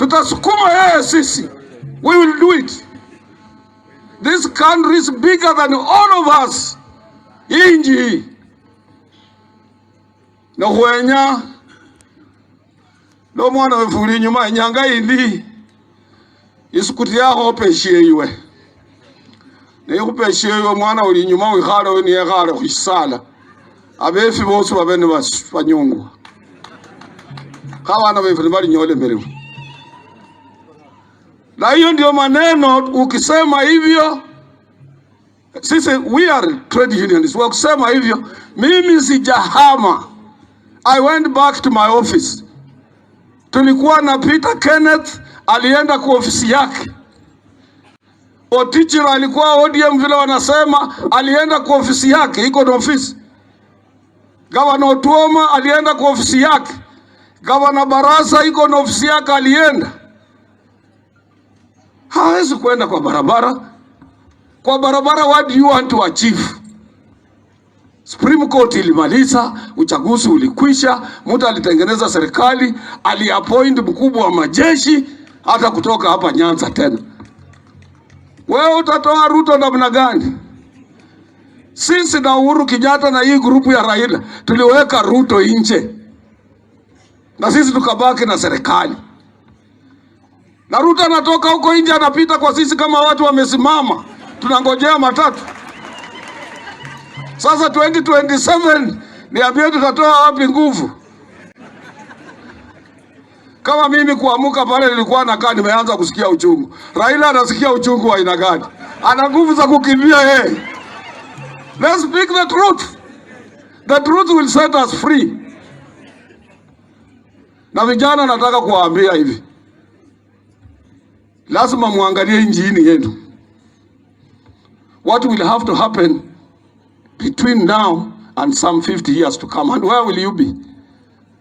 Tutasukuma yeye sisi. We will do it. This country is bigger than all of us. Hii nchi hii nokhwenya nomwana wefe uli inyuma inyanga yindi isukuti yakhopa esheyiwe neikhupa esheyiwe mwana uli inyuma wikhale niyekhale khushisala abefi bosi babe nibanyungwa kha bana befu nibalinyola milimo. Na hiyo ndio maneno, ukisema hivyo sisi we are trade unions. Wakusema hivyo, mimi sijahama. I went back to my office. Tulikuwa na Peter Kenneth alienda kwa ofisi yake. Otichilo alikuwa ODM vile wanasema, alienda kwa ofisi yake, iko na ofisi. Gavana Otuoma alienda kwa ofisi yake. Gavana Barasa iko na ofisi yake, alienda. Hawezi kwenda kwa barabara. Kwa barabara, what do you want to achieve? Supreme Court ilimaliza, uchaguzi ulikwisha, mtu alitengeneza serikali, aliappoint mkubwa wa majeshi hata kutoka hapa Nyanza tena. Wewe utatoa Ruto namna gani? Sisi na Uhuru Kenyatta na hii grupu ya Raila tuliweka Ruto nje, na sisi tukabaki na serikali, na Ruto anatoka huko nje anapita kwa sisi kama watu wamesimama, tunangojea matatu. Sasa 2027 niambie, tutatoa wapi nguvu? Kama mimi kuamuka pale nilikuwa nakaa nimeanza kusikia uchungu. Raila anasikia uchungu wa aina gani? Ana nguvu za kukimbia yeye. Let's speak the truth. The truth will set us free. Na vijana, nataka kuwaambia hivi, lazima muangalie nchi hii yenu. What will have to happen between now and some 50 years to come, and where will you be?